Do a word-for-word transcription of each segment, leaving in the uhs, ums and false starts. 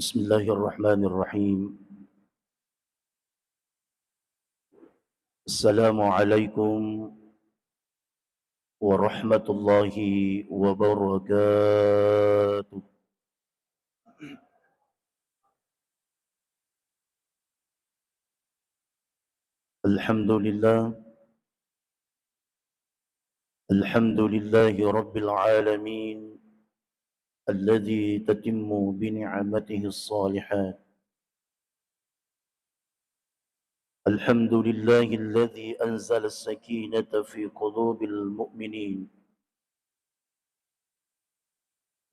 بسم الله الرحمن الرحيم. السلام عليكم ورحمة الله وبركاته. الحمد لله. الحمد لله رب العالمين الذي تتم بنعمته الصالحات. الحمد لله الذي أنزل السكينة في قلوب المؤمنين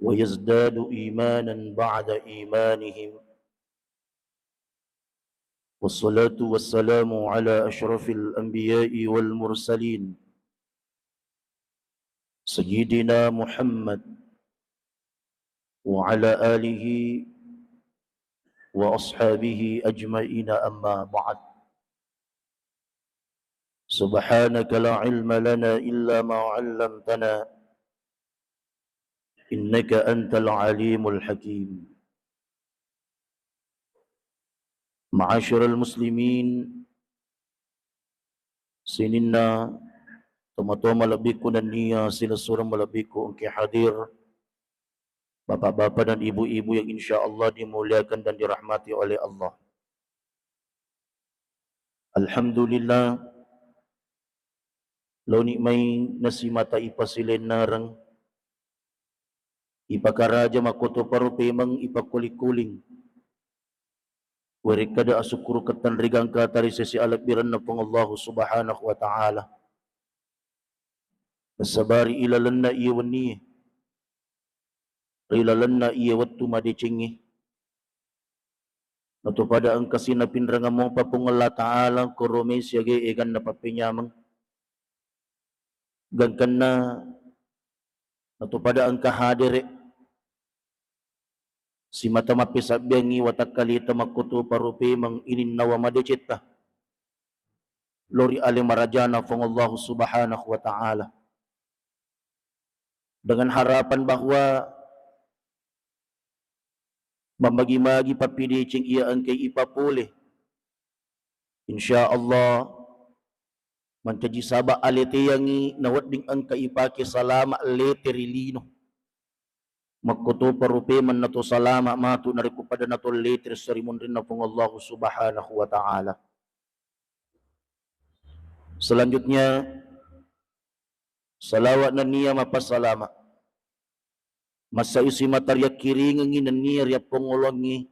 ويزداد إيمانا بعد إيمانهم. والصلاة والسلام على أشرف الأنبياء والمرسلين سيدنا محمد وعلى آله وأصحابه أجمعين، أما بعد. سبحانك لا علم لنا إلا ما علمتنا إنك أنت العليم الحكيم. معاشر المسلمين, sininna tomatoa malebbiku nennia silessureng malebbiku engke hadir, bapak-bapak dan ibu-ibu yang insya Allah dimuliakan dan dirahmati oleh Allah. Alhamdulillah, laoni mai nasimata ipasilennereng, ipakaraja makkotoparo pemeng ipakkuling-kuling. Werekkada asukkurukeng tenrigangka tari sesi alebbirenna Puang Allahu Subhanahu wa Ta'ala. Nasabari ilalenna iye wennie, ri lalenna iye wettu madecengnge, natopada engka sinapinrengeng mopa Puang Allah Ta'ala koromei siaga eganna pappenyameng. Gangkanna natopada engka hadere simata mappesabbiangngi watakkalita makkotoparo pemeng ininnawa madecetta lao ri ale marajana Puang Allahu Subhanahu wa Ta'ala, dengan harapan bahwa mammagi-magi pappideceng iya engkai ipapole, insya Allah mancaji saba aleteyangngi nawedding engka ipake salama lete ri lino. Makkotoparo pemeng nato salama matu narekko pada nato lete ri sarimunrinna Puang Allahu Subhanahu wa Ta'ala. Selanjutnya, salawat nennia mappasalama massai simata riyakkiringengngi nennia riappongoloangngi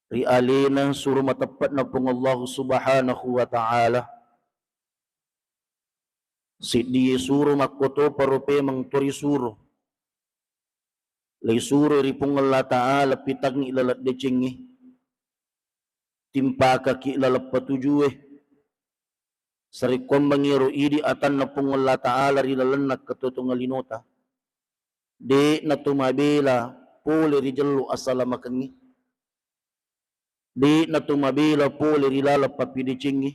ri alena suro mateppe'na Puang Allahu Subhanahu wa Ta'ala. Siddie suro makkotoparo pemeng to risuro, leisuroi ri Puang Allah Ta'ala pitangngi laleng decengnge, timpakaki laleng patujue, sarekkoammengngi ero idi atanna Puang Allah Ta'ala ri lalenna ketotongeng linota. De'na to mabela pole ri jello asalamakengnge, de'na to mabela pole ri laleng pappidecengnge,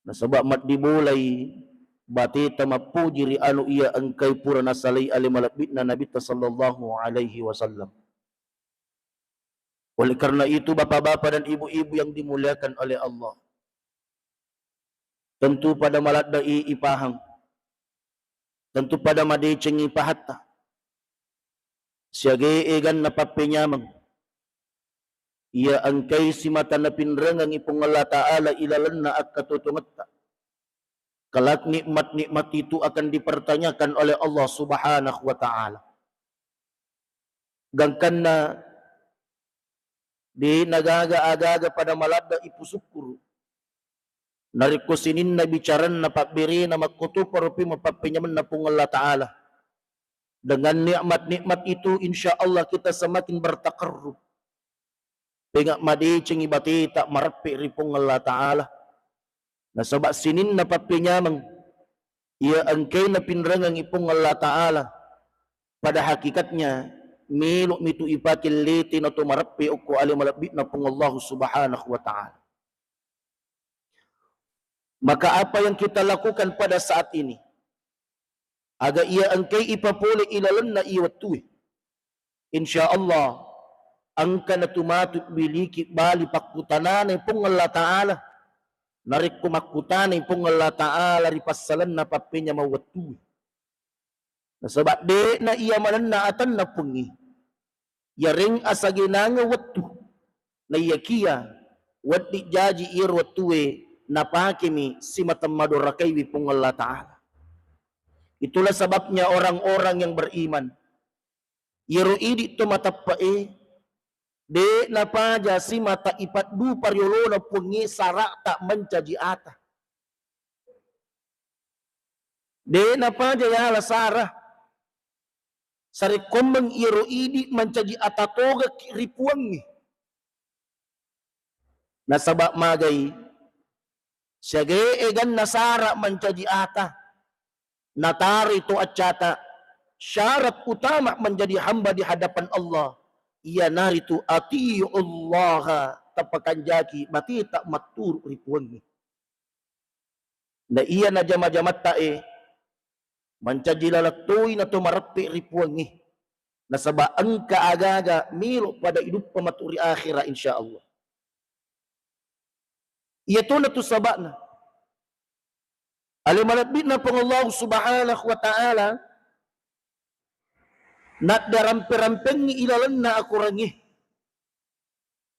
nasaba maddibolai bateta mappoji ri anu iya engkai pura nasalai ale malebbi'na Nabitta sallallahu alaihi wasallam. Oleh karena itu, bapak-bapak dan ibu-ibu yang dimuliakan oleh Allah, tentu pada maladde'i ipahang, tentu pada madecengngi pahatta, siaga eganna pappenyameng iya engkai simata napinrengengngi Puang Allah Ta'ala ilalenna akkatotongetta. Kelak nikmat-nikmat itu akan dipertanyakan oleh Allah Subhanahu wa Ta'ala. Gangkanna de nagaga agaga pada maladde ipusukkuru narekko sininna bicaranna pabberena makkotoparo pemeng pappenyamenna Puang Allah Ta'ala. Dengan nikmat-nikmat itu, insya Allah kita semakin bertakarrub. Penga madecengngi bateta mareppe ri Puang Allah Ta'ala. Nasaba sininna pappenyameng iya engkai napinrengengngi Puang Allah Ta'ala, pada hakikatnya melo mitu ipake lete nato mareppe okko ale malebbi'na Puang Allah Subhanahu wa Ta'ala. Maka apa yang kita lakukan pada saat ini? Aga iya engkai ipapole ilalenna iya wettue. Insya Allah, engka natu matu miliki bali pakkutananai Puang Allah Ta'ala. Narekko makkutanai Puang Allah Ta'ala ri passalenna pappenyameng wettue. Nasaba de'na iya manenna atanna Puangnge. Yareng asagenangeng wettu. Naiyakiya wedding jaji iyaro wettue napakemi simateng madorakaiwi Puang Allah Ta'ala. Itulah sebabnya orang-orang yang beriman, iyaro idi to mateppe'e, de' napaja simata ipaddupa riolona Puangnge sara'ta mancaji ata. De' napaja yala sara. Sarekkommeng iyaro idi mancaji ata togaki ri Puangnge. Nasaba magai, siaga eganna sara mancaji ata, natari to accata, syarat utama menjadi hamba di hadapan Allah, iyanaritu atiullaha, tapakanjaki mateta matturu ri Puangnge. Na iya najama-jamatta e, mancaji laleng toi nato mareppe ri Puangnge. Nasaba engka agaga melo pada iduppa matu ri akhira, insya Allah. Iya tona tu saba'na. Ale malebbi'na Puang Allah Subhanahu wa Ta'ala, naddarampe-rampengngi ilalenna akorangnge.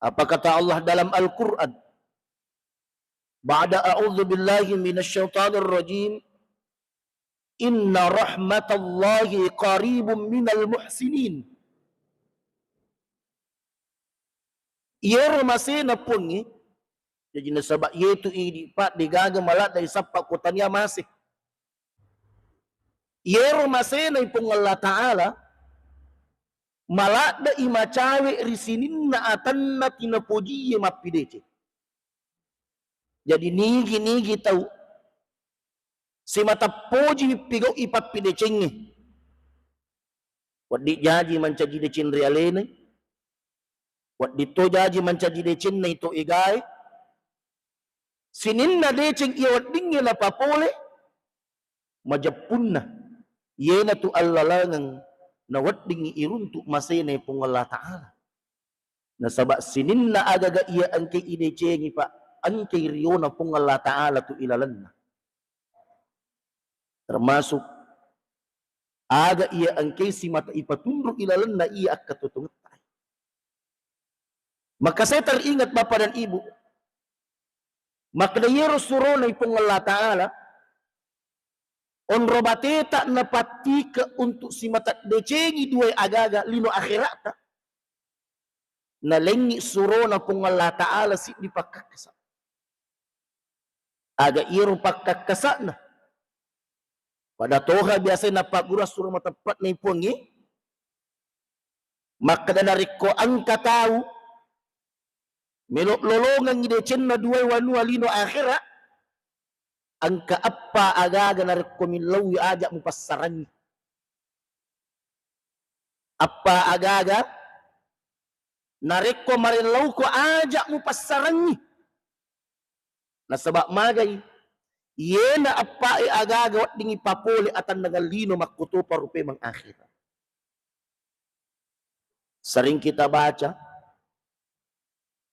Apa kata Allah dalam Al-Quran? Ba'da a'udzu billahi minasyaitonir rajim. Inna rahmatallahi qaribum minal muhsinin. Iyaro masena Puangnge, jaji nasaba iyetu idi pa degaga maladde isappa ko tania mase. Iyaro masena Puang Allah Ta'ala, maladde imacawe ri sininna atanna tinapojie mappideceng. Jadi nigi-nigi tau simata poji pigau'i pappidecengnge. Wedding jaji mancaji deceng ri alenai, wedding to jaji mancaji decenna to egae. Sininna deceng iya weddingnge napapole, majeppunna iyenatu allalengeng naweddingngi iruntu masena Puang Allah Ta'ala. Nasaba sininna agaga iya engkai idecengi, Pak, engkai riona Puang Allah Ta'ala tu ilalenna. Termasuk aga iya engkai simata ipatunru ilalenna iya akkatotongetta. Maka saya teringat Bapak dan Ibu, makkeda iyaro surona Puang Allah Ta'ala, onro bateta napattike untuk simata decengi duai agaga lino akhirata, nalengngi surona Puang Allah Ta'ala siddi pakkakkasa. Aga iyaro pakkakkasa'na. Pada toha biasai napagguru suro mateppe'na Puangnge. Makkeda narekko engka tau melo lolongengngi decenna duai wanua lino akhira, engka eppa agaga narekko millauwi aja mupassarangngi. Eppa agaga narekko marellauko aja mupassarangngi. Nasaba magai, iyena eppae agaga weddingngi papole atennangeng lino makkutopa rupemeng akhira. Sering kita baca,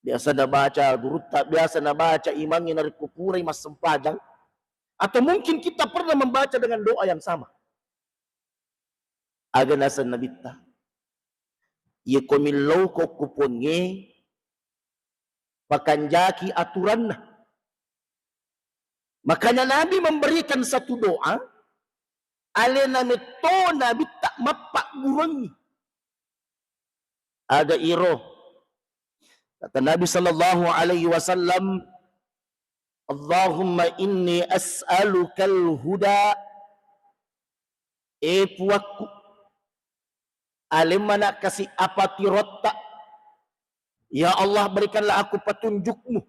biasa nabaca gurutta, biasa nabaca imangnge narekko purai massempajang, atau mungkin kita pernah membaca dengan doa yang sama. Aga naseng Nabitta, iyako millauko ku Puangnge, pakanjaki aturanna. Makanya Nabi memberikan satu doa, alena metto Nabitta mappagguruangngi. Aga iro? Kata Nabi sallallahu alaihi wasallam, "Allahumma inni as'alukal huda." E Puakku, alemmana kasi apatirotta. Ya Allah, berikanlah aku petunjukmu.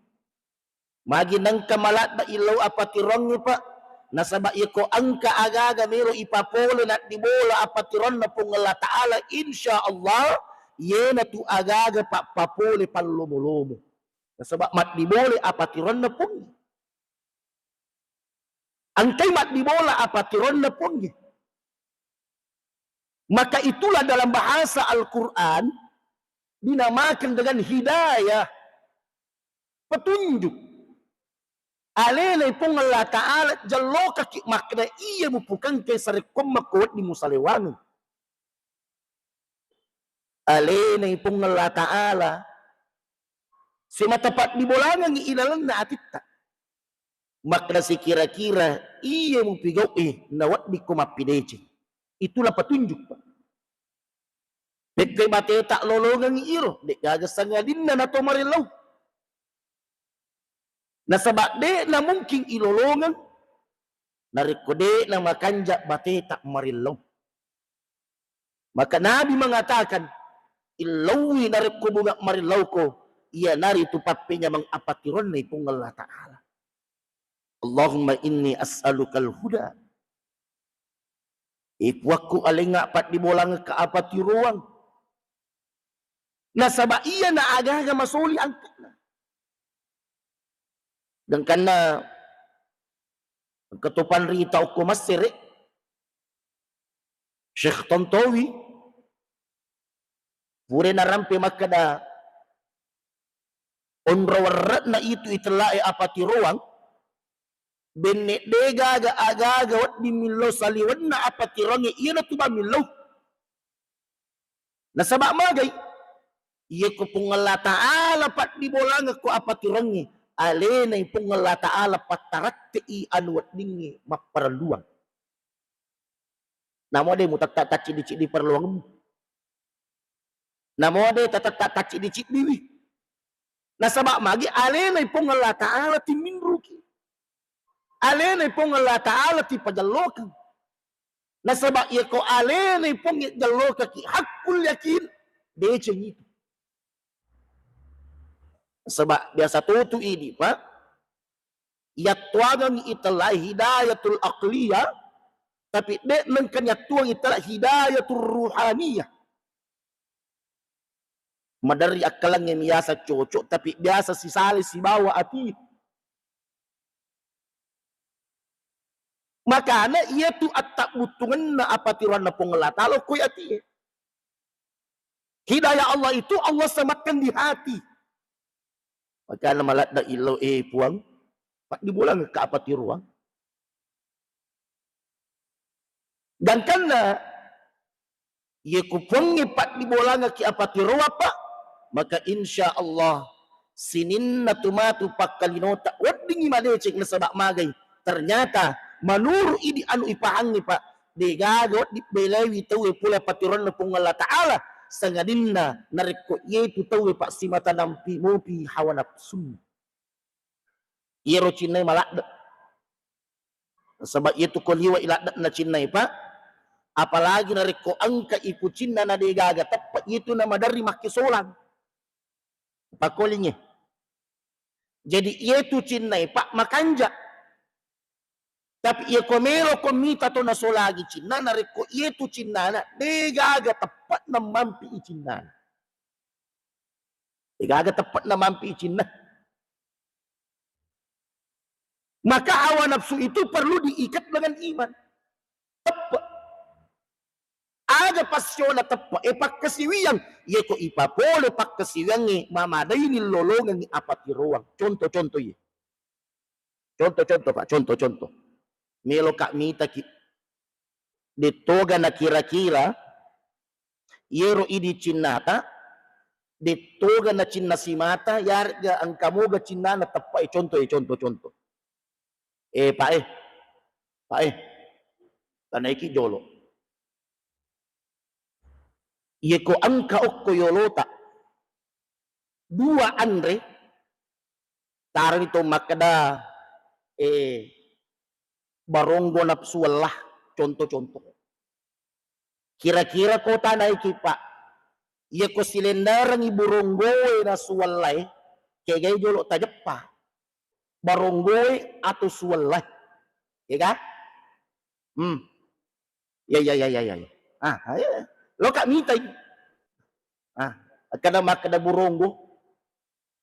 Magi nengka maladde illau apatirongnge, Pak. Nasaba iyako engka agaga melo ipapole naddibola apatironna Puang Allah Ta'ala, insya Allah, iyenatu agaga, Pak, papole pallomo-lomo. Nasaba maddibola apatironna Puang. Engkai maddibola apatironna Puang. Maka itulah dalam bahasa Al-Quran, dinamakan dengan hidayah, petunjuk. Alenai Puang Allah Ta'ala jallokaki makkeda iya mupukangke sarekkomma ko wedding musalewangeng. Alenai Puang Allah Ta'ala semata paddibolangengngi ilalenna atitta. Makkeda sikira-kira iya mupigau'i naweddikko mappideceng. Itulah petunjuk, Pak. Pekko bateta lolongengngi iro, de'gaga sangadinna nato marillau. Nasaba de'na mungkin ilolongeng narekko de'na makanja bateta marillau. Maka Nabi mengatakan, "Illauwi narekko bunga marillauko, iyanaritu pappenyameng apatiroanna Puang Allah Ta'ala." Allahumma inni as'alukal huda. E Puakku, alengnga paddibolangekka apatiroang. Nasaba iyana aga-aga masoli angka'na. Gangkanna engka to panrita okko Massere, Syekh Tontowi, pura narampe makkeda, onro werre'na itu itella'e apatiroang, benne de'gaga aga-aga wedding millau saliwenna apatiroangnge, iyanatu bang millau. Nasaba magai? Iyako Puang Allah Ta'ala paddibolangekko apatiroangnge, alenai Puang Allah Ta'ala pattaratte'i anu weddingnge mapparelluang. Namo de mutetta tacciddi-ciddi parelluangmu. Namo de tatetta tacciddi-ciddiwi. Nasaba magi? Alenai Puang Allah Ta'ala timinruki. Alenai Puang Allah Ta'ala tipajallokeng. Nasaba iyako alenai Puang jallokaki hakkul yakin, deceng itu. Nasaba biasa totu idi, Pak, yattuangengngi itellai hidayatul aqliyah, tapi de nengka yattuang itellai hidayatul ruhaniyah. Maderri akkalengnge biasa cocok, tapi biasa sisale sibawa ati. Makana iyatu attabbuttungenna apatiroanna Puang Allah Ta'ala okko atie. Hidayah Allah itu Allah sematkan di hati. Makana maladde illau, e Puang, paddibolangekka apatiroang. Gangkanna, iyako Puangnge paddibolangekki apatiroang, Pak, maka insya Allah sininna tu matu pakkalinota weddingngi madeceng. Nasaba magai? Ternyata menurut idi anu ipahangngi, Pak, de'gaga wedding belaiwi tauwe pole apatiroanna Puang Allah Ta'ala, sangadinna narekko iyetu tauwe, Pak, simata nampi mopi hawa nafsu. Iyaro cinnae maladde. Nasaba iyatu ko liwa iladde'na cinnae, Pak, apalagi narekko engka ipucinna na de'gaga teppe, iyatu na maderri makkesolang. Pakkolingnge. Jadi iyatu cinnae, Pak, makanja. Tapi iyako meloko mita to nasolagi cinna, narekko iyatu cinnana de'gaga teppe'na mampi i cinnana. De'gaga teppe'na mampi i cinna. Maka hawa nafsu itu perlu diikat dengan iman. Teppe. Aga passiona teppe, e pakkasiwiang. Iyako ipapole pakkasiwiangnge, mamadaini lolongengngi apatiroang. Contoh-contoh iye. Contoh-contoh, Pak, contoh-contoh. Meloka mitaki. Dettoga na kira-kira iyero idi cinnata, dettoga na cinna simata, yarega engka moga cinnana teppe e, contoh e, contoh-contoh. E, Pak e, Pak e, tanaiki jolo. Iyako engka okko yolota dua anre, tarani to makkeda, e, baronggo nafsu wellah, contoh-contoh. Kira-kira ko tanaiki, Pak, iyako silennerengngi buronggoe na suwellae, kegai jolo tajeppa? Baronggoe atau suwellae? Kega? Hmm. Ya, ya, ya, ya, ya, ya. Ah, ya. Loka mitai. Ah, kada makkeda buronggo.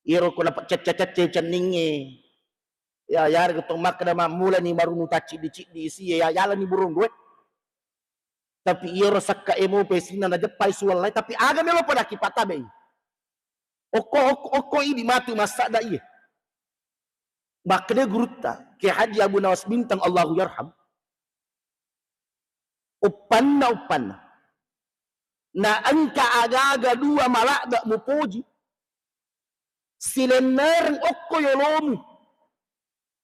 Iyaro ko napacacca-cacce cenningnge. Ya, yarega to makkeda mammulani marunu tacciddi-ciddi isi, ya, yalani buronggoe. Tapi iyaro sakka e mope sinna najeppai suwallai, tapi aga melo pada ki patabei. Okko, okko, okko idi matu massadda iye. Makkeda gurutta, Kiai Haji Abu Nawas Bintang, Allahu yarham, uppanna, uppanna. Na engka aga-aga dua maladda mupoji, silennareng okko yolomu.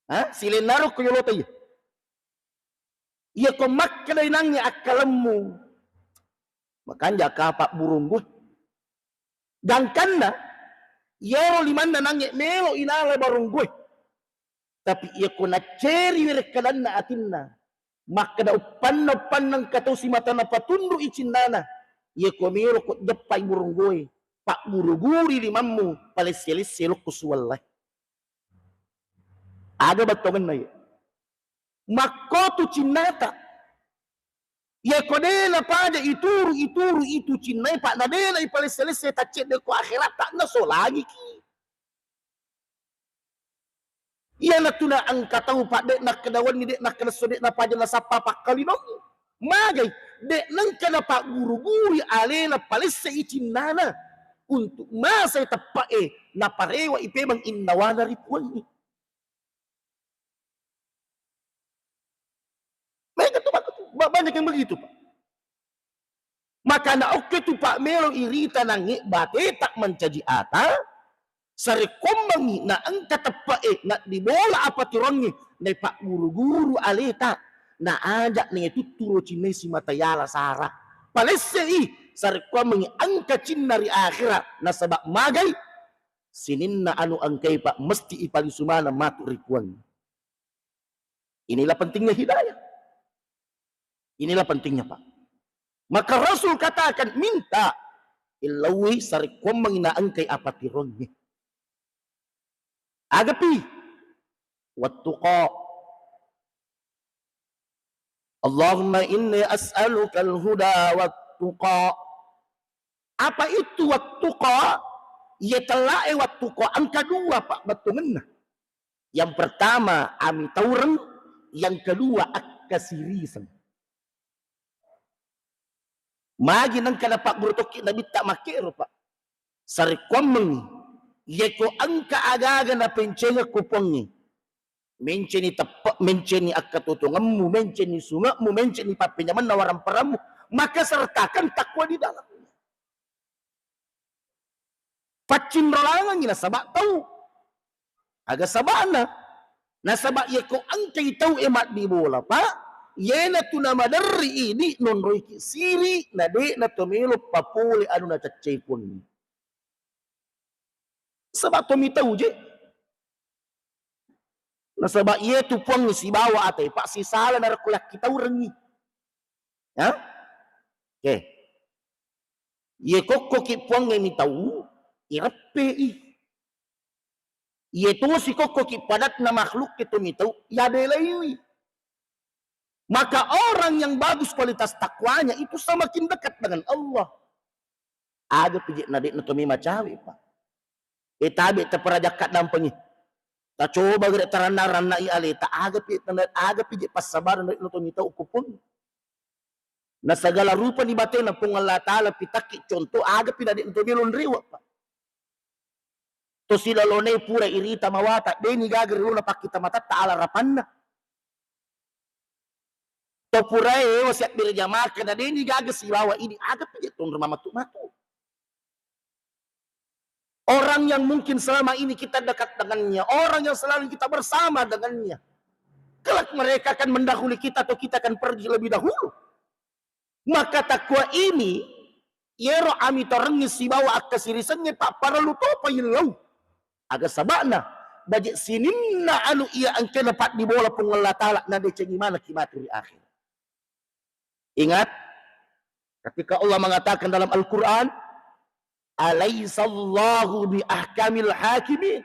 Ha? Silennareng okko yolota iya. Iya ko makkeda inangnge akkalemmu, makanja ka pabburunggu. Gangkanna, iyaro limanna nangnge melo inala barunggue. Tapi iya ko nacceri werekkadanna atinna, makkeda uppanna, uppanna engka tau simata napatunrui cinnana. Iya ko melo ko jeppai burunggoe, pagguru-guri limammu, palesse-lesse lokko suwallae. Aga battongenna iya. Makkotu cinnata. Iya ko de napaja ituru, ituru itu cinnae, pa na de na ipalesse-lesse taccedde ko akheratta, nasolangiki. Iyanatu na engka tau, Pak, de nakkeda wenni, de nakkeda esso, de napaja nasappa pakkalinong. Magai, de nengka napagguru-gurui alena palessei cinnana untuk masai teppe'e, naparewai pemeng innawana ri puangnge. Mega tu, Pak, tu. Ba-, banyak yang begitu, Pak. Makana okke tu, Pak, melo irita nangnge bateta mancaji ata, sarekkoammengngi na engka teppe'e, na dibola apatirongnge, naipagguru-guru aleta, na aja naitutturo cinnai simata yala sara. Palessei, sarekkoammengngi engka cinna ri akhera, nasaba magai, sininna anu engkai, Pak, mesti ipalisu maneng matu ri Puang. Inilah pentingnya hidayah. Inilah pentingnya, Pak. Maka Rasul katakan, minta, illauwi sarekkoammengngi na engkai apatirongnge. Agapi? Wattuqa. Allahumma inni as'alukal huda wattuqa. Apa itu wattuqa? Iya tellae wattuqa engka dua, Pak, bettuangenna. Yang pertama, amitaureng, yang kedua, akkasiriseng. Magi nengka napagguru tokki Nabitta makkero, Pak. Sarekkoammengngi, yeko engka aga-aga napencengekko Puangnge, menceni teppe-, menceni akkatutungemmu, menceni sunge'mu, menceni pappenyamenna waramparammu, maka sertakan takwa di dalamnya. Paccinrolangengngi nasaba tau. Aga sabana? Nasaba yeko engkai tau e maddibola, Pak, yenatu namaderri idi nonroiki siri, na de nato melo papole anu nacaccai Puangnge. Saba to mitau je. Nasaba iyetu Puang sibawa ate, Pak, sisala narekko yakkitaurengngi. Ya? Oke. Iye kokkoki Puangnge mitau, ireppei. Iye tosi kokkoki padatna makhluk itu mitau, ya belaiwi. Maka orang yang bagus kualitas takwanya itu semakin dekat dengan Allah. Aga pije na de'na to memacawe, Pak. E tabe taparajakka dampengi. Tacoba gere taranna-rannai aleta, aga pi-, aga pije passabareng na de'na to mitau ku Puang. Na segala rupa ni batena Puang Allah Taala pitakki contoh, aga pi na de'na to melo nrewa, Pak. To silalone pura irita mawata, deni gaga ri lona pakkita matatta ala rapanna. To purae wasiat bere jamaka na deni gaga sibawa ini, aga pije tonro mamatu-matu. Orang yang mungkin selama ini kita dekat dengannya, orang yang selalu kita bersama dengannya, kelak mereka akan mendahului kita atau kita akan pergi lebih dahulu. Maka takwa ini, yero amitorengngi sibawa akkasirisengnge, Pak, parellu topa yellau. Aga saba'na, baje sininna anu iya engkena paddibola Puang Allah Taala, nadecengi manekki matu ri akhir. Ingat, ketika Allah mengatakan dalam Al-Quran, "Alaisallahu bi ahkamil hakimin."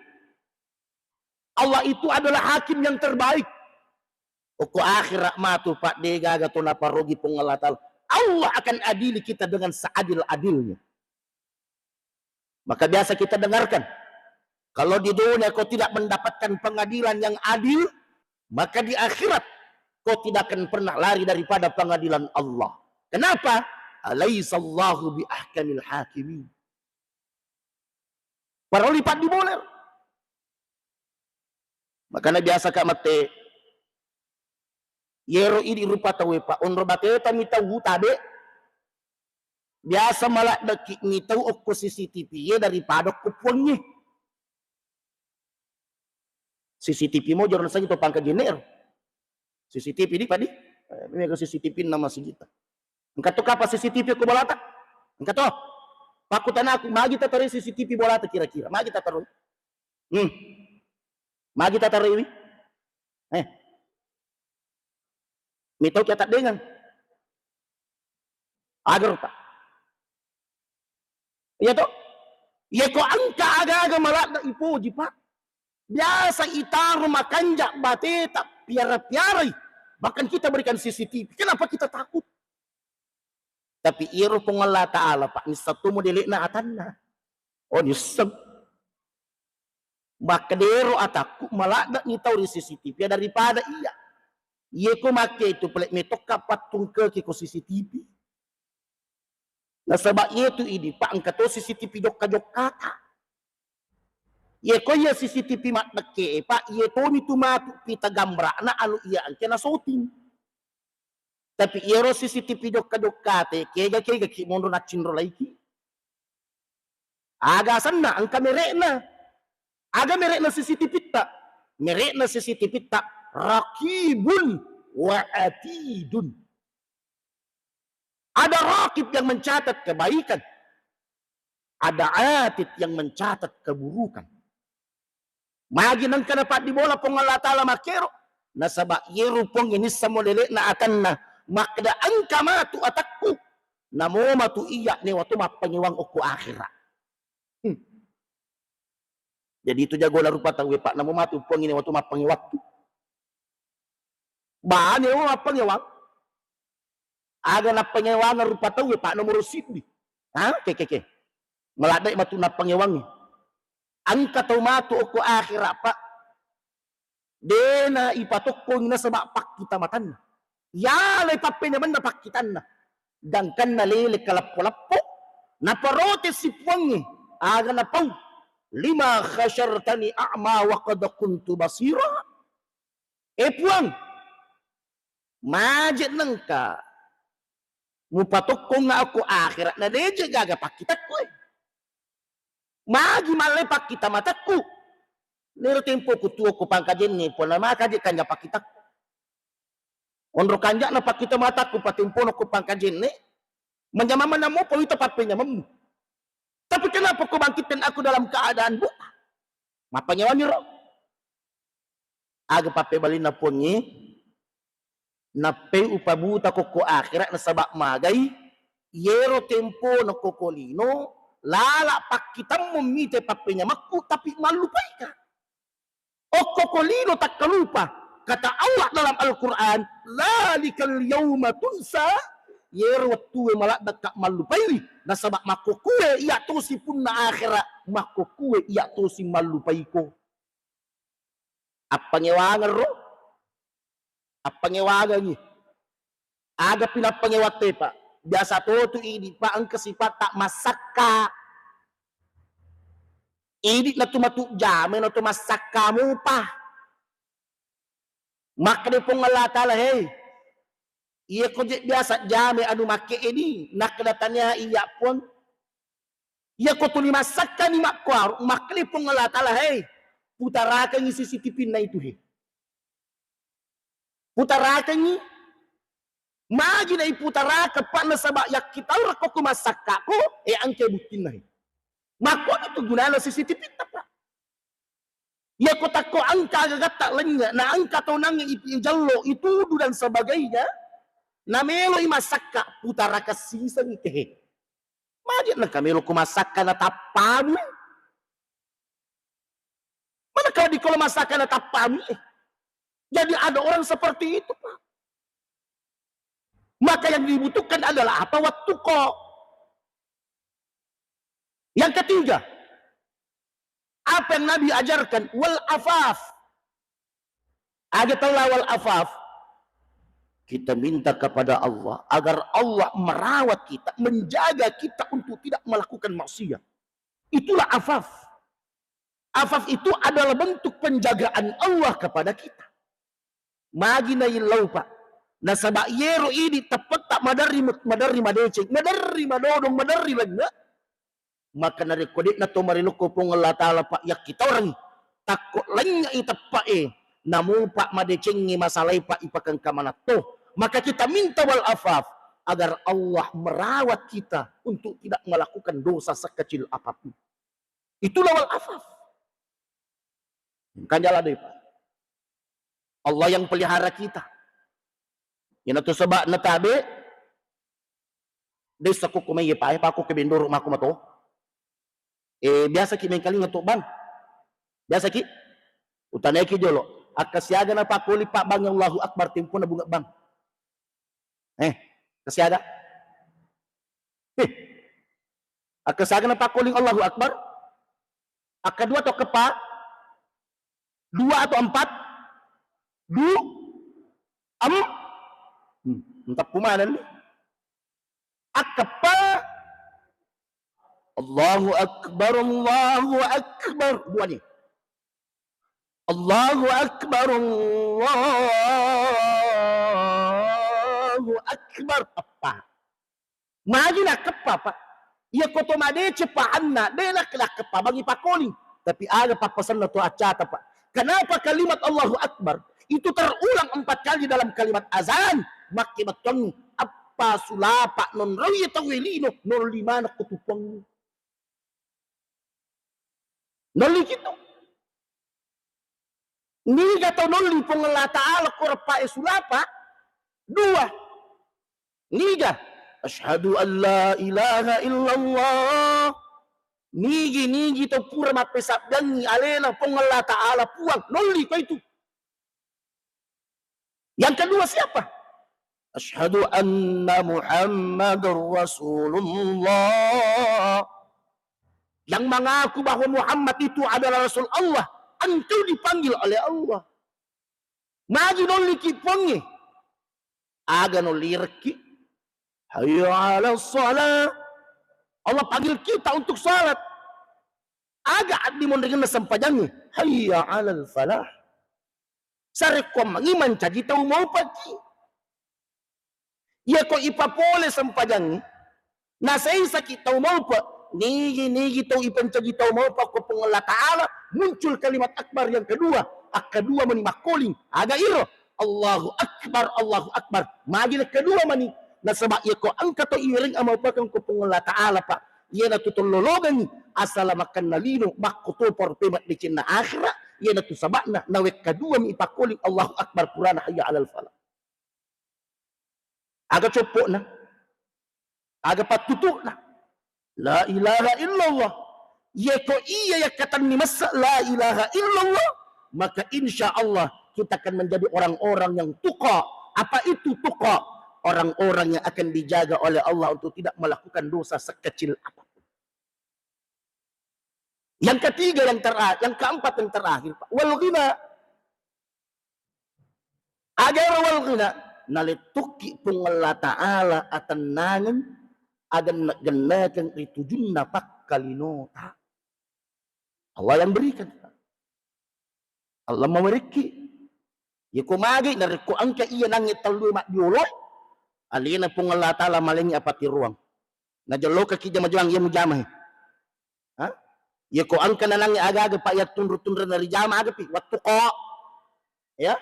Allah itu adalah hakim yang terbaik. Okko akhirat matu, Pak, degaga to naparogi Puang Allah Taala. Allah akan adili kita dengan seadil-adilnya. Maka biasa kita dengarkan, kalau di dunia kau tidak mendapatkan pengadilan yang adil, maka di akhirat kau tidak akan pernah lari daripada pengadilan Allah. Kenapa? Alaisallahu bi ahkamil hakimin. Parellu paddibola. Makana biasa ka mate, yero idi rupa tauwe, Pak, onro bateta mi tau tabe, biasa maladdeki mi tau okko C C T V ye daripada okko puangnge. C C T V mo jero nasengi to Pangkajene ro. C C T V di padi? Eh, mega C C T V nama sigita. Engka to kapa C C T V ko bolata? Engka to. Pakkutanaku, magi tataroi C C T V bolata kira-kira? Magi tataroi? Hmm. Magi tataroiwi? Eh. Mitau ki ataddengeng. Agar, Pak. Iya to? Iya ko engka aga-aga maladde ipoji, Pak. Biasa itaro makanja bateta, piara-piarai. Bahkan kita berikan C C T V. Kenapa kita takut? Tapi iyaro Puang Allah Ta'ala, Pak, nisseng to modele'na atanna. Oh, nisseng. Makkedero atakku, maladde'ni tau ri C C T V daripada iya. Iye ko makke itu pele metokka pattungkeki ko C C T V. Nasaba iyetu idi, Pak, engka to C C T V jokka-jokkata. Iye ko iya C C T V maddekke, Pak, iye tomi tu matu pita gamra'na anu iya engke na syuting. Tapi iyaro C C T V jokka-jokkate, kega-kega ki monro naccinro laiki. Aga asenna, engka mere'na. Aga mere'na C C T V ta? Mere'na C C T V ta Raqibun wa Atidun. Ada Raqib yang mencatat kebaikan, ada Atid yang mencatat keburukan. Magi nengka napaddibola Puang Allah Ta'ala makkero? Nasaba iyero Puang nisseng modele'na atanna, makkeda engka matu atakku, namo matu iya newa to mappangewang okko akhera. Hmm. Jadi itu jagona rupa tauwe, Pak, namo matu Puang newa to mappangewakku. Bane wa mappangewang. Aga nappangewangeng rupa tauwe, Pak, nomoro siddi. Ha? Ke, ke, ke. Maladde matu nappangewangi. Engka tau matu okko akhera, Pak. Dena ipatokkongi nasaba pakkita matanna. Yalai pappenemenna pakkitanna. Gangkanna lele kaleppo-leppo. Naparotesi Puangnge. Aga napau. Lima khasyartani a'ma wa qad kuntu basira. Eh Puang, maje nengka mupatokkongnga okko akhera na deje gaga pakkitakku, eh. Magi malle pakkita matakku. Nero tempo ku tuo ko Pangkajenne, Puang, na makaje kanja pakkitakku. Onro kanja'na pakkita matakku patempono ko Pangkajenne, manyamang manammu pawita pappenyamemmu. Tapi kenapa kau bangkitkan aku dalam keadaan buta? Mappangewaniro. Aga pappebalinna Puangnge? Nappei upabuta kokko akhera nasaba magai, yero tempo nokoko lino, lala pakkitammu mite pappenyamekku, tapi mallupaika. Okko ko lino takkalupa, kata Allah dalam Al-Quran, "Dzalikal yauma tunsa," yero wettue maladdekka mallupaiwi, nasaba makkokue iya tosi punna akhera, makkokue iya tosi mallupaiko. Appangewangeng ro, appangewangengi. Aga pi nappangewatte, Pak? Biasa to tu idi, Pak, engka sipatta massakka. Idi na tu matu jame na tu massakka mupa. Makkeda Puang Allah Ta'ala, "Hei, iya ko je biasa jame anu makke edi?" Nakkeda tania iya Puang. Iya ko tuli massakkani makkuaro, makkeda Puang Allah Ta'ala, "Hei, putarakengi C C T V na itu, he." Putarakengi, magi na iputaraka, Pak, nasaba yakkitaurako ko massakkako, eh, engka buttinna, he. Makkodo tu gunana C C T V ta, Pak. Iya ko takko engka agagatta lennye, na engka tau nangnge ipi-, ijallo, itudu dan sebagainya, na meloi massakka, putaraka sisengi, he. Magi nengka melo ko massakka na tappamu, eh. Mana kalau di kalau massakka na tappamu, eh. Jadi ada orang seperti itu, Pak. Maka yang dibutuhkan adalah apa? Wattuko. Yang ketiga, apa yang Nabi ajarkan? Wal afaf. Aga tau la wal afaf. Kita minta kepada Allah agar Allah merawat kita, menjaga kita untuk tidak melakukan maksiat. Itulah afaf. Afaf itu adalah bentuk penjagaan Allah kepada kita. Magi naillau, Pak. Nasaba iyero idi teppetta maderri, maderri madeceng, maderri madodong, maderri lenne. Maka narekko de'na to marilokko Puang Allah Ta'ala, Pak, yakkitaureng, takko lenynye'i teppe'e, namupa madecengnge masalae, Pak, ipakengka manatto. Maka kita minta wal afaf agar Allah merawat kita untuk tidak melakukan dosa sekecil apapun. Itulah wal afaf. Engka jala doi, Pak. Allah yang pelihara kita. Iyanatu sebabna tabe, dessa kokko mai, Pak, e, Pak, kokko bendoro mako mato. Eh, biasa ki mengkalinga to, Bang? Biasa ki? Utanaiki jolo. Akka siaga na pakoli, Pak, Bang, Allahu Akbar, tempona bunga, Bang. Eh, kasiaga? Eh, akka siaga na pakoli Allahu Akbar? Akka dua atau keppa? Dua atau empat? Du? Am? Hmm, enteppu manenni. Akkeppa? Allahu Akbar, Allahu Akbar. Dua ni. Allahu Akbar, Allahu Akbar. Eppa. Magi nakkeppa, Pak? Iya ko to madeceng pahanna, de' nak-, nakkeppa bangi pakoli. Tapi aga pappasenna to accata, Pak? Kenapa kalimat Allahu Akbar itu terulang empat kali dalam kalimat azan? Makke bettuangngi, eppa sulapa nonroi tauwe lino, nolli maneng ko tu Puangnge. Nolli kitu. Niga tau nolli Puang Allah Ta'ala ko reppa'e sulapa? Dua. Niga? Asyhadu an la ilaha illallah. Nigi-nigi tau pura mappesabbiangngi alena Puang Allah Ta'ala Puang. Nolli ko itu. Yang kedua siapa? Asyhadu anna Muhammadar Rasulullah. Yang mengaku bahwa Muhammad itu adalah Rasul Allah, engkau dipanggil oleh Allah. Magi nolliki Puangnge? Aga nollirekki? Hayya 'alas shalah. Allah panggil kita untuk salat. Aga addimonringenna sempajangnge? Hayya 'alal falah. Sarekkuammengngi mancaji tau maupaki. Iyako ipapole sempajangnge, naseisaki tau maupa, nigi-nigi tau ipancaji tau maupa ko Puang Allah Ta'ala, muncul kalimat akbar yang kedua, akkadua mani makkoling, aga iro? Allahu Akbar, Allahu Akbar. Magi nakkadua mani, nasaba iyako engka to iwereng amaupakeng ko Puang Allah Ta'ala, Pak, iyanatu tollologengngi asala makanna lino, makkotopa rupe maddecenna akhera, iyanatu saba'na nawekkaduami ipakkoling Allahu Akbar purana hayya 'alal falah. Aga coppo'na? Aga pattutu'na? La ilaha illallah. Yeko iya yakkatenni messa la ilaha illallah, maka insya Allah kita akan menjadi orang-orang yang tuqa. Apa itu tuqa? Orang-orang yang akan dijaga oleh Allah untuk tidak melakukan dosa sekecil apapun. Yang ketiga, yang tera-, yang keempat, yang terakhir, Pak. Wal ghina. Aga ero wal ghina? Nalettukki Puang Allah Ta'ala atennangeng, agenne-gennekeng ri tujunna pakkalinota. Allah yang berikan. Allah mawerekki. Yeko magi narekko engka iya nangnge tellue maddiolo, alena Puang Allah Ta'ala malengngi apatiroang. Najellokaki jama-jamang iya mujamai. Ha? Yeko engka nanangnge aga-aga, Pak, yattunru-tunrena rijama agapi? Wattuqa. Ya.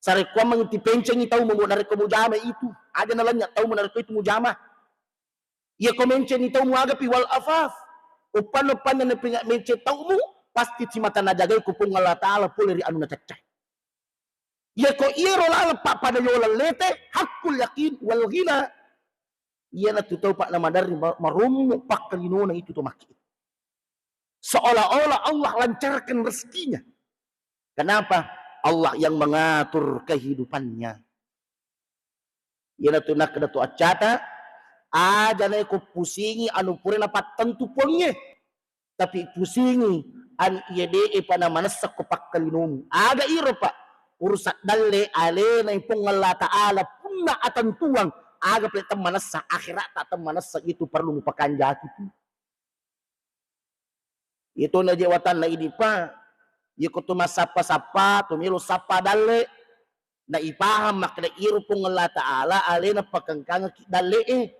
Sarekkuammengngi tipencengi taumu narekko mujama itu. Aja nalanya taumu narekko itu mujama. Yeko mencenni taumu agapi? Wal afaf. Uppanna-uppanna napinga menceng taumu, pasti simata najagai ku Puang Allah Ta'ala pole ri anu nacacca. Yeko iyero laleng pappada yoleng lete, haqqul yaqin wal ghina. Iyanatu tau, Pak, namaderri ma-, marommo pakkalinona itu to makki. Seolah-olah Allah lancarkan rezekinya. Kenapa? Allah yang mengatur kehidupannya. Iyanatu nakkeda to accata, aja naiko pusingi anu pura napattentu Puangnge, tapi pusingi anu iya de'e pa namanessa ko pakkalinomu. Aga iro, Pak? Urusan dalle alena Puang Allah Ta'ala punna atentuang, aga pale temmanessa, akhirat ta temmanessa, itu perlu mupakanjaki tu. Iyatu na je watanna idi, Pak. Iyako to massappa-sappa, to melo sappa dalle. Na ipahang makkeda iro Puang Allah Ta'ala alena pakengkangekki dalle'e.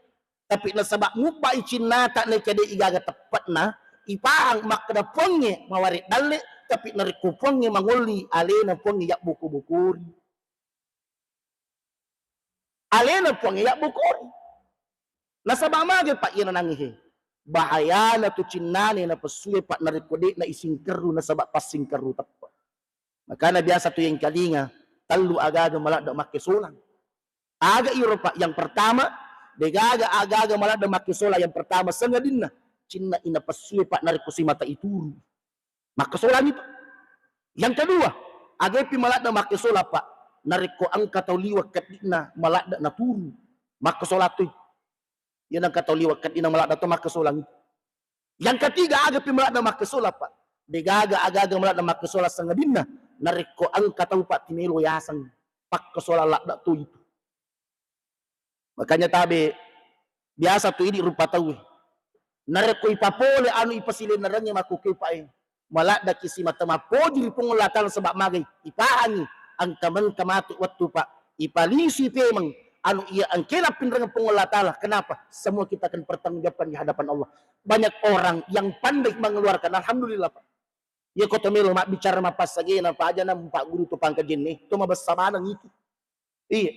Tapi nasaba mubbai cinnata na cede igaga teppetna, ipahang makkeda Puangnge maware dalle, tapi narekko Puangnge mangolli, alena Puangnge yabbuku-bukuri. Alena Puangnge yabbukuri. Nasaba mage, Pak, iya nanangnge he. Bahayana tu cinnane napessue, Pak, narekko de'na isingkerru nasaba passingkerru teppe. Makana biasa tu yengkalinga tellu agaga maladde makkesolang. Aga iro, Pak? Yang pertama, degaga agaga maladde makkesolang. Yang pertama, sengadinna cinna inapessue, Pak, narekko simata ituru. Makkesolangi tu. Yang kedua, agepi maladde makkesola, Pak? Narekko engka tau liwa keddi'na maladde naturu. Makkesola tu. Iya nengka tau liwa keddi'na maladde to makkesolangi. Yang ketiga, agepi maladde makkesola, Pak? Degaga agaga maladde makkesola sengadinna narekko engka tau, Pak, timelo yaseng pakkesola ladde tu itu. Makanya tabe, biasa tu idi rupa tauwe. Narekko ipapole anu ipasilennerengnge makkukkue, Pak, e, maladdeki simata mappoji ri Puang Allah Ta'ala, sebab magai ipahangi engka mengka matu wettu, Pak, ipalisui pemeng anu iya engkena pinrengeng Puang Allah Ta'ala. Kenapa? Semua kita akan pertanggungjawabkan di hadapan Allah. Banyak orang yang pandai mengeluarkan, alhamdulillah, Pak. Iya ko to melo mabbicara mappassagena, Pak, aja na mupagguru to pangkajenne, to mabessa maneng itu. Iya.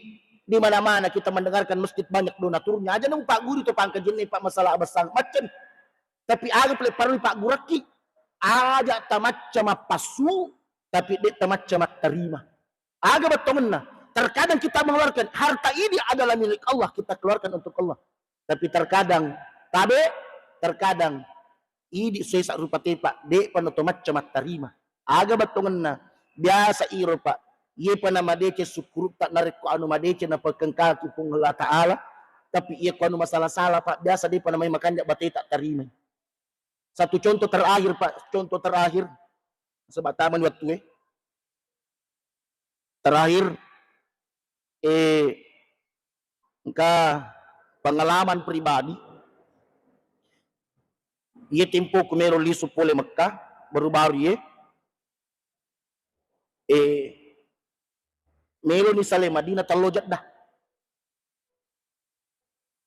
Di mana-mana kita mendengarkan masjid banyak donaturnya, aja na mupagguru to pangkajenne, Pak, masalah abessang macen. Tapi aga pale parellu paggurakki? Aja tamacca mappassu, tapi de tamacca mattarima. Aga bettongenna? Terkadang kita mengeluarkan harta ini adalah milik Allah, kita keluarkan untuk Allah. Tapi terkadang, tabe, terkadang idi sesa rupa te, Pak, de'pa nato macca mattarima. Aga bettongenna? Biasa iro, Pak, iyepa namadeceng sukkurutta narekko anu madeceng napakengkaki Puang Allah Ta'ala, tapi iya ko anu masala-sala, Pak, biasa de'pa namai makanja bateta tarimai. Satu contoh terakhir, Pak, contoh terakhir. Sebab tamani wettu e. Terakhir, eh, engka pengalaman pribadi. Iya tempo ku melo lisu pole Mekah, baru-baru ye. Eh, melo ni sale Madinah tello Jeddah.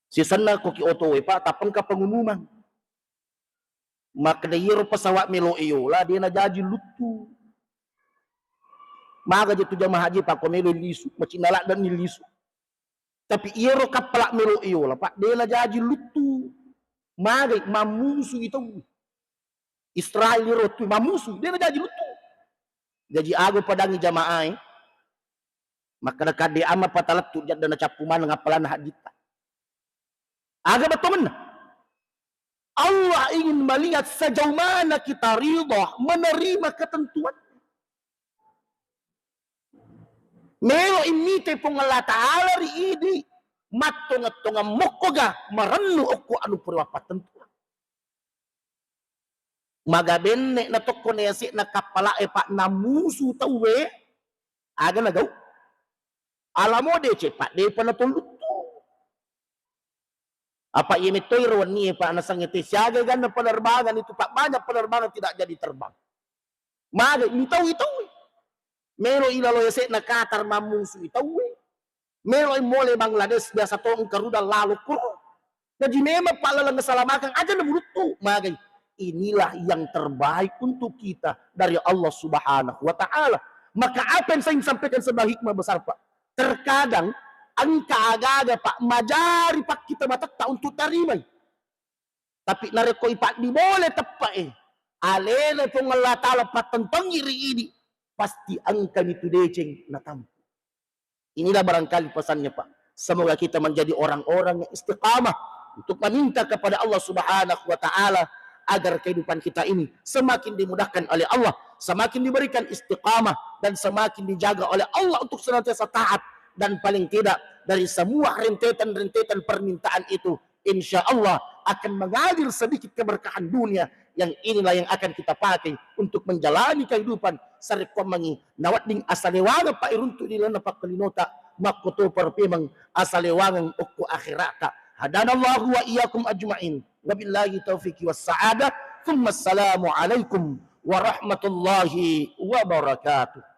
Sisenna ko ki oto e, Pak, tappa engka pengumuman. Makkeda iyaro pesawat melo e yola, de najaji luttu. Maga je tu jamaah haji, Pak, ko melo lisu, macinna ladde ni lisu. Tapi iyaro kappala melo e yola, Pak, de najaji luttu. Magai mammusu i tau. Israel iyaro tu mammusu, de najaji luttu. Jaji aga padangi jamaah e. Makkeda kadde amma patalettu jadda nacappu maneng appalanna hajjitta. Aga bettongenna? Allah ingin melihat sejauh mana kita ridha menerima ketentuan. Melo immite Puang Allah Ta'ala ri idi, mattongeng-tongeng mokkoga marennu okko anu pura wapattentuang. Maga benne na tokko na yase'na kappala e, Pak, namusu tauwe, aga nagau? Alamo deceng, Pak, depa natoluttu. Apa iya mettoi ro wennie, Pak, nasengnge te siaga ganna penerbangan itu, Pak, banyak penerbangan tidak jadi terbang. Maga mitau itau. Melo ilalo yase'na Qatar mammusu itauwe. Melo mole Bangladesh, biasa to engka rudang lalo kuro. Jadi memang, Pak, laleng keselamatan aja na muluttu. Magai, inilah yang terbaik untuk kita dari Allah Subhanahu wa Ta'ala. Maka apa yang saya ingin sampaikan sebuah hikmah besar, Pak. Terkadang engka aga-aga, Pak, majari, Pak, kita matetta untuk tarimai. Tapi narekko ipaddi bole teppe e, alena Puang Allah Ta'ala pattentongi ri idi, pasti engkani tu deceng natampu. Inilah barangkali pesannya, Pak. Semoga kita menjadi orang-orang yang istiqamah untuk meminta kepada Allah Subhanahu wa Ta'ala agar kehidupan kita ini semakin dimudahkan oleh Allah, semakin diberikan istiqamah, dan semakin dijaga oleh Allah untuk senantiasa taat, dan paling tidak dari semua rentetan-rentetan permintaan itu, insya Allah akan mengalir sedikit keberkahan dunia yang inilah yang akan kita pakai untuk menjalani kehidupan sarekkuammengngi nawedding asalewangeng pairuntu di lalenna pakkalinota, makkotoparo pemeng asalewangeng okko akhirata. Hadanallahu wa iyyakum ajma'in. Wabillahi taufiqi was sa'adah. Tsumma assalamu alaikum warahmatullahi wabarakatuh.